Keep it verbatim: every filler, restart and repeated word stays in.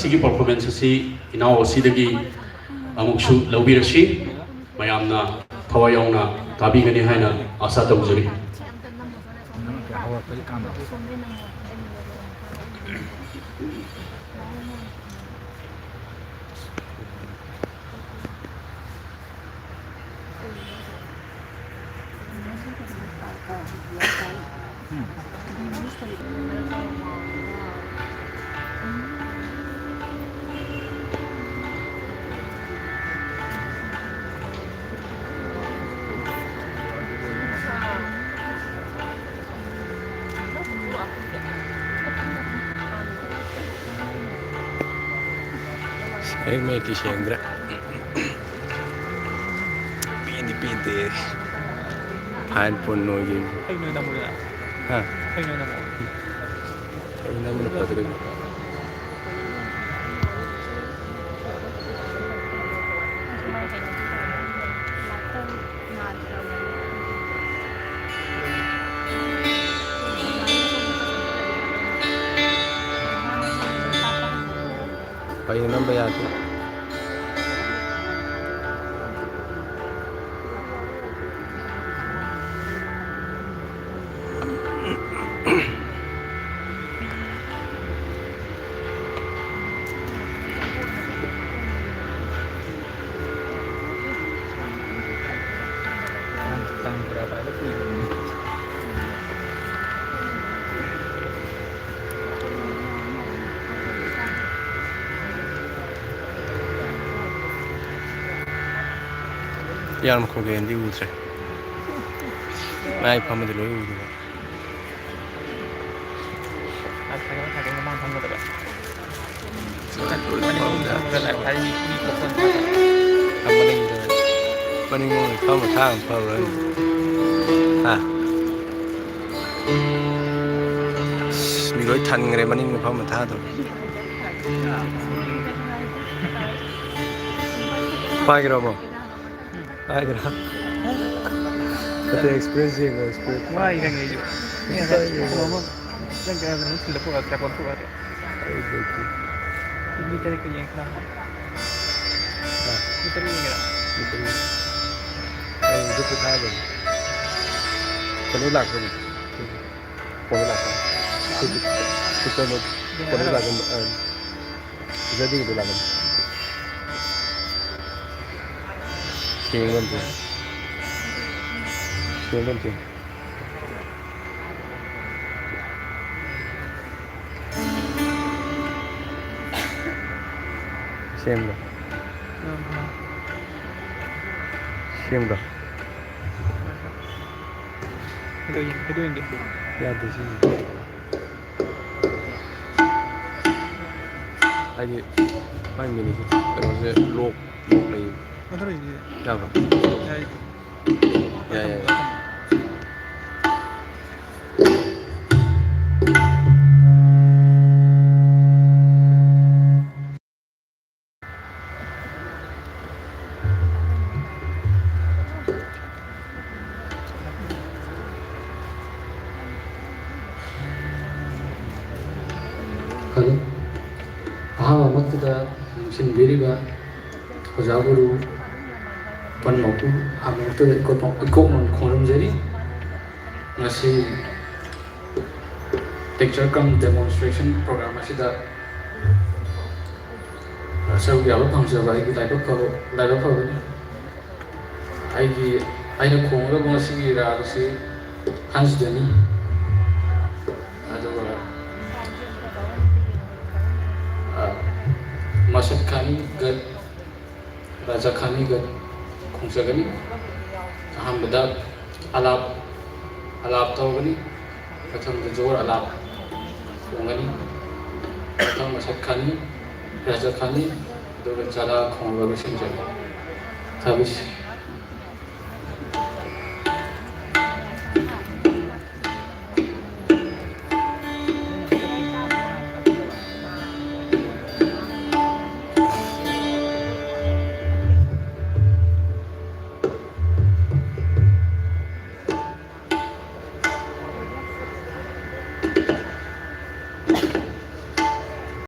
ꯁꯤꯒꯤ performance ꯑꯁꯤ ꯏꯅꯥꯎ ꯑꯁꯤꯗꯒꯤ ꯑꯃꯨꯛꯁꯨ ꯂꯧꯕꯤꯔꯁꯤ꯫ ꯃꯌꯥꯝꯅ ꯊꯋꯥꯏ ꯌꯥꯎꯅ ꯇꯥꯕꯤꯒꯅꯤ ꯍꯥꯏꯅ ꯑꯥꯁꯥ ꯇꯧꯖꯔꯤ꯫ ꯃꯌꯦꯛ ꯃꯌꯦꯛꯇꯤ ꯁꯦꯡꯗ꯭ꯔꯦ꯫ ꯄꯦꯟꯗꯤ ꯄꯦꯟꯗꯦ꯫ Fine ꯄꯨꯟ ꯅꯣꯏꯒꯤ꯫ ꯑꯩ ꯅꯣꯏ ꯅꯝꯃꯨꯔꯦ꯫ ꯍꯥ? ꯑꯩ ꯅꯣꯏ ꯅꯝꯃꯨꯔꯦ꯫ ꯑꯩ ꯅꯝꯕꯅ ꯐꯗꯣꯏꯅꯤ꯫ ꯀꯩꯅꯣ ꯅꯝꯕ ꯌꯥꯗꯦ꯫ ꯇꯥꯡ ꯇꯔꯥ ꯄꯥꯏꯕ ꯀꯨꯏꯗ꯭ꯔꯤꯕꯅꯤ꯫ ꯏꯌꯥꯝꯕ ꯈꯣꯡꯖꯦꯟꯗꯤ ꯎꯗ꯭ꯔꯦ꯫ ꯃꯥꯏ ꯐꯝꯃꯗꯤ ꯂꯣꯏ ꯎꯗꯕ꯫ ꯃꯅꯤꯡꯗ, ꯃꯅꯤꯡꯂꯣꯝꯗ ꯐꯝ ꯃꯊꯥ ꯑꯃ ꯐꯕ꯭ꯔꯥ? ꯍꯥ? ꯑꯁ, ꯃꯤ ꯂꯣꯏ ꯊꯟꯈ꯭ꯔꯦ ꯃꯅꯤꯡ ꯃꯐꯝ ꯃꯊꯥꯗꯣ꯫ ꯄꯥꯏꯈ꯭ꯔꯕꯣ? ꯄꯥꯏꯈ꯭ꯔꯥ? ꯑꯇꯩ experience ꯌꯦꯡꯉꯣ, experience꯫ ꯋꯥꯏ ꯈꯪꯉꯦ ꯑꯩꯁꯨ꯫ ꯃꯤ ꯉꯁꯥꯏ ꯄꯨꯡ ꯑꯃ ꯅꯪ ꯀꯩꯅꯣ ꯊꯤꯜꯂ ꯄꯨꯔꯛꯑꯒ ꯆꯥꯄꯣꯠ ꯄꯨꯔꯛꯑꯒ꯫ ꯑꯩ ꯂꯩꯇꯦ꯫ ꯃꯤ ꯇꯔꯦꯠꯀ ꯌꯦꯡꯈ꯭ꯔꯥ? ꯑꯥ꯫ ꯃꯤ ꯇꯔꯦꯠ ꯌꯦꯡꯒꯦꯔꯥ? ꯃꯤ ꯇꯔꯦꯠ꯫ ꯑꯩ ꯍꯧꯖꯤꯛ ꯄꯣꯊꯥꯕꯅꯤ꯫ ꯀꯩꯅꯣ ꯂꯥꯛꯄꯅꯤ꯫ ꯀꯩꯅꯣ ꯂꯥꯛꯄꯅꯤ꯫ ꯁꯤ ꯁꯤꯁꯇꯔ ꯃꯣꯏ ꯀꯩꯅꯣ ꯂꯥꯛꯄꯅꯤ꯫ ꯑꯥ꯫ ꯁꯤꯁꯇꯔꯗꯤ ꯀꯩꯅꯣ ꯂꯥꯛꯄꯅꯤ꯫ ꯌꯦꯡꯕ ꯑꯝꯇ꯫ ꯌꯦꯡꯕ ꯑꯝꯇ꯫ ꯁꯦꯝꯕ꯭ꯔꯣ? ꯁꯦꯝꯕ꯭ꯔꯣ? ꯀꯩꯗꯧ-, ꯀꯩꯗꯧꯔꯤꯒꯦ? ꯌꯥꯗꯦ ꯁꯤꯁꯦ꯫ ꯍꯥꯏꯗꯤ ꯃꯥꯏ ꯃꯤꯅꯤꯁꯦ ꯀꯩꯅꯣꯁꯦ ꯂꯣꯛ, ꯂꯣꯛ ꯂꯩ꯫ ꯀꯩꯗꯧꯔꯤꯒꯦ? ꯌꯥꯕ꯭ꯔꯣ? ꯌꯥꯏ꯫ ꯌꯥꯏ, ꯌꯥꯏ꯫ ꯍꯜꯂꯣ꯫ ꯑꯍꯥꯟꯕꯃꯛꯇꯗ ꯂꯝꯖꯤꯡꯕꯤꯔꯤꯕ ꯑꯣꯖꯥ ꯒꯨꯔꯨ ꯄꯟꯃꯄꯨ ꯍꯥꯟꯅꯃꯛꯇꯗ ꯏꯀꯣꯛ-, ꯏꯀꯣꯛꯃꯛ ꯈꯣꯡꯂꯝꯖꯔꯤ꯫ ꯉꯁꯤ lecture cum demonstration program ꯑꯁꯤꯗ ꯁꯔꯨꯛ ꯌꯥꯕ ꯐꯪꯖꯕ ꯑꯩꯒꯤ ꯂꯥꯏꯕꯛ ꯐꯕ, ꯂꯥꯏꯕꯛ ꯐꯕꯅꯤ꯫ ꯑꯩꯒꯤ, ꯑꯩꯅ ꯈꯣꯡꯒꯗꯕ ꯉꯁꯤꯒꯤ ꯔꯥꯒ ꯑꯁꯤ ꯍꯟꯁꯗꯅꯤ꯫ ꯑꯗꯨꯒ, ꯑ, ꯃꯁꯠ ꯈꯥꯅꯤ ꯒꯠ ꯔꯥꯖꯥ ꯈꯥꯅꯤꯒ ꯈꯣꯡꯖꯒꯅꯤ꯫ ꯑꯍꯥꯟꯕꯗ ꯑꯂꯥꯞ, ꯑꯂꯥꯞ ꯇꯧꯒꯅꯤ꯫ ꯃꯊꯪꯗ ꯖꯣꯔ ꯑꯂꯥꯞ ꯈꯣꯡꯒꯅꯤ꯫ ꯃꯊꯪ ꯃꯁꯠ ꯈꯥꯅꯤ, ꯔꯥꯖꯥ ꯈꯥꯅꯤ, ꯑꯗꯨꯒ ꯆꯥꯂꯥ ꯈꯣꯡꯂꯒ ꯂꯣꯏꯁꯤꯟꯖꯒꯅꯤ꯫ ꯊꯥꯕꯤꯁꯤ꯫